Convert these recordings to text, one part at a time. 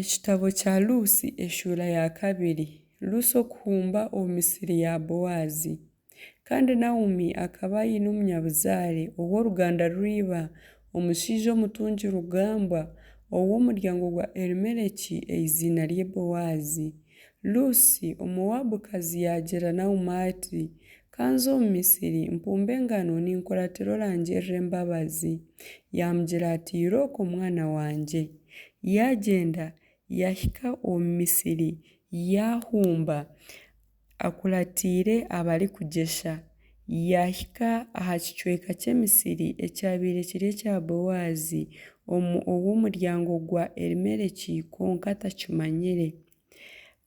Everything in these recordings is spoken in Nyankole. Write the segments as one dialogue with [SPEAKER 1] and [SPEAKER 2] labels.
[SPEAKER 1] Ekitabo kya Ruusi eshuura ya kabiri. Ruusi okuhumba omu misiri ya Boazi. Kandi Naomi akaba aine omunyabuzaare ow'oruganda rwa iba, omushaija omutungi rugambwa, ow'omuryango gwa Elimeleki, eiziina rye Boazi. Ruusi Omoabukazi yaagira Naomi ati, Ka nze omu misiri, mpumbe engano ninkuratira orangirire embabazi. Yaamugira ati, Irooko mwana wangye. Yaagyenda, yaahika omu misiri, yaahumba akuratiire abarikugyesha. Yaahika aha kicweka ky'emisiri ekyabaire kiri ekya Boazi ow'omuryango gwa Elimeleki, kwonka atakimanyire.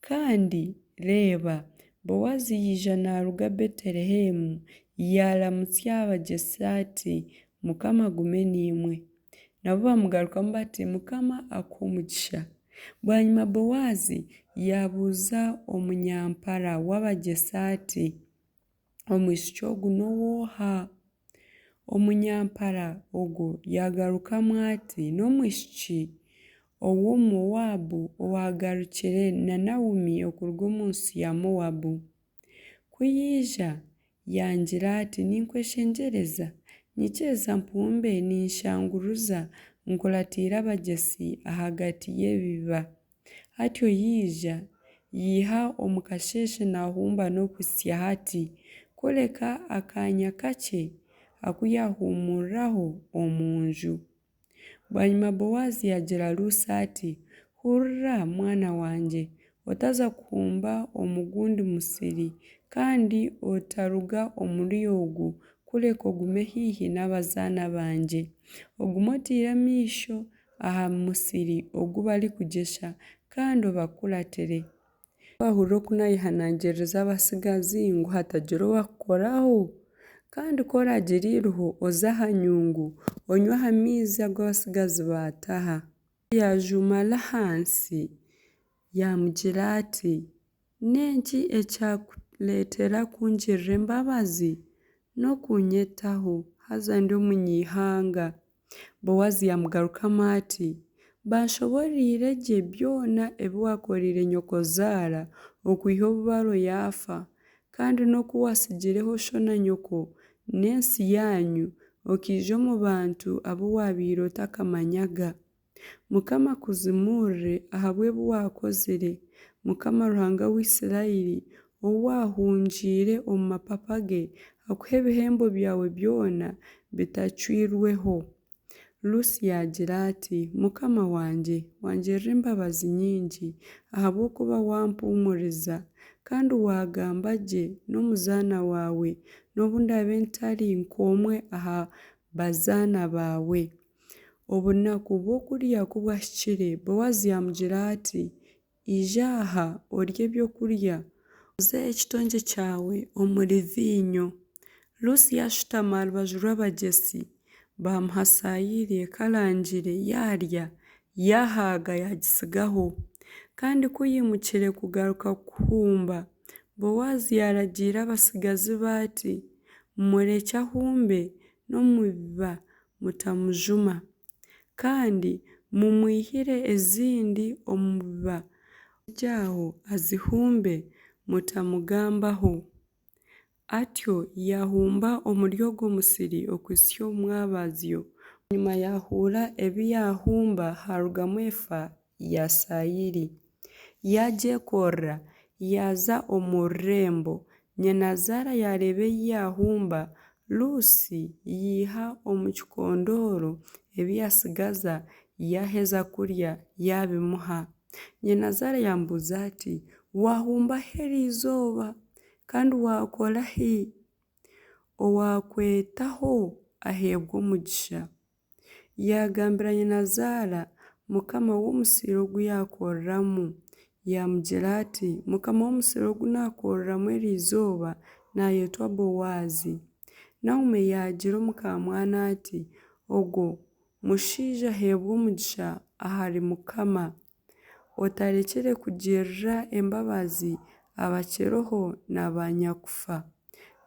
[SPEAKER 1] Kandi reeba, Boazi yaija naaruga Betelehemu, yaaramutsya abagyesi ati, Mukama agume naimwe. Nabo bamugarukamu bati, Mukama akuhe omugisha. Bwanyima Boazi yaabuuza omunyampara w'abagyesi ati, Omwishiki ogu n'ow'oha? Omunyampara ogwo yaagarukamu ati, N'omwishiki ow'Omumoabu owaagarukire na Naomi okuruga omu nsi ya Moabu. Ku yaija, yangira ati, Ninkweshengyereza, nyikiriza mpumbe ninshanguruza, nkuratiire abagyesi ahagati y'ebiba. Atyo yaija, yaiha omu kasheeshe naahumba n'okuhitsya hati, kureka akaanya kakye aku yaahuumuriraho omu nju. Bwanyima Boazi yaagira Ruusi ati, Hurira, mwana wangye, otaza kuhumba omu gundi musiri, kandi otaruga omuri ogu, kureka ogume haihi n'abazaana bangye. Ogume otaire amaisho aha musiri ogu barikugyesha, kandi obakuratire. Waahurira oku naayehanangiriza abatsigazi ngu hatagira owaakukoraho? Kandi ku oraagire eiriho oze aha nyungu onywe aha maizi agu abatsigazi baataha. Yaajuumara ahansi yaamugira ati, N'enki ekyakureetera kungirira embabazi n'okuunyetaho, haza ndi omunyaihanga? Boazi yaamugarukamu ati, Banshoboororeire gye byona ebi waakoreire nyokozaara okwiha obu baro yaafa, kandi n'oku waatsigireho sho na nyoko n'ensi yaanyu, okaija omu bantu abu waabaire otakamanyaga. Mukama akuzimuurire ahabw'ebi waakozire. Mukama Ruhanga wa Isiraeli ou waahungiire omu mapapa ge, akuhe ebihembo byawe byona bitacwirweho. Ruusi yaagira ati, Mukama wangye, wangirira embabazi nyingi, ahabw'okuba wampuumuriza, kandi waagamba gye n'omuzaana waawe, nobu ndaabe ntari nk'omwe aha bazaana baawe. Obunaku bw'okurya ku bwahikire, Boazi yaamugira ati, Ija aha orye ebyokurya, oze ekitongye kyawe omuri viinyo. Ruusi yaashutama aha rubaju rw'abagyesi, baamuha saayiri ekarangire yaarya, yaahaaga yaagitsigaho. Kandi ku yaimukire kugaruka kuhumba, Boazi yaaragiira abatsigazi be ati, Mumurekye ahumbe n'omu biba mutamujuma. Kandi mumwihire ezindi omu biba aho azihumbe mutamugambaho. Atyo yaahumba omuri ogwo musiri okuhitsya omu mwabazyo. Bwanyima yaahuura ebi yaahumba haarugamu eefa ya sayiri. Yaagyekorera yaaza omu rurembo. Nyinazaara yaareeba ei yaahumba, Ruusi yaiha omu kikondooro ebi yaatsigaza yaaheza kurya yaabimuha. Nyinazaara yaamubuuza ati, Waahumba hi eriizooba? Kandi waakora hi? Owaakwetaho aheebwe omugisha. Yaagambira nyinazaara mukama w'omusiri ogu yaakoreramu, yaamugira ati, Mukama w'omusiri ogu naakoreramu eriizooba naayetwa Boazi. Naomi yaagira omukaamwana ati, Ogwo mushaija aheebwe omugisha ahari Mukama, otarekire kugirira embabazi abakiriho na banyakufa.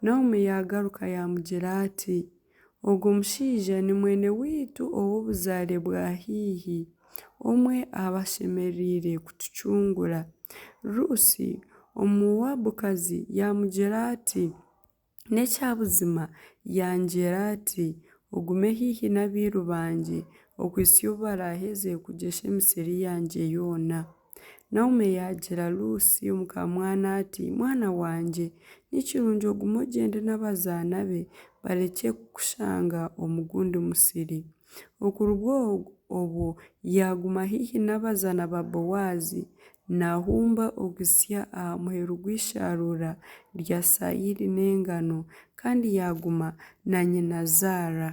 [SPEAKER 1] Naomi yaagaruka yaamugira ati, Ogwo mushaija ni mwene waitu ow'obuzaare bwa haihi. omwe aha bashemereire kutucungura. Ruusi Omumoabukazi yaamugira ati, N'ekya buzima yangira ati, Ogume haihi n'abairu bangye, okuhitsya obu baraaheze kugyesha emisiri yangye yoona. Naomi yaagira Ruusi omukaamwana ati, Mwana wangye, ni kirungi ogume ogyende n'abazaana be, barekye kukushanga omu gundi musiri. Okuruga obwo yaaguma haihi n'abazaana ba Boazi, naahumba okuhitsya aha muheru gw'eishaaruura rya sayiri n'engano, kandi yaaguma na nyinazaara.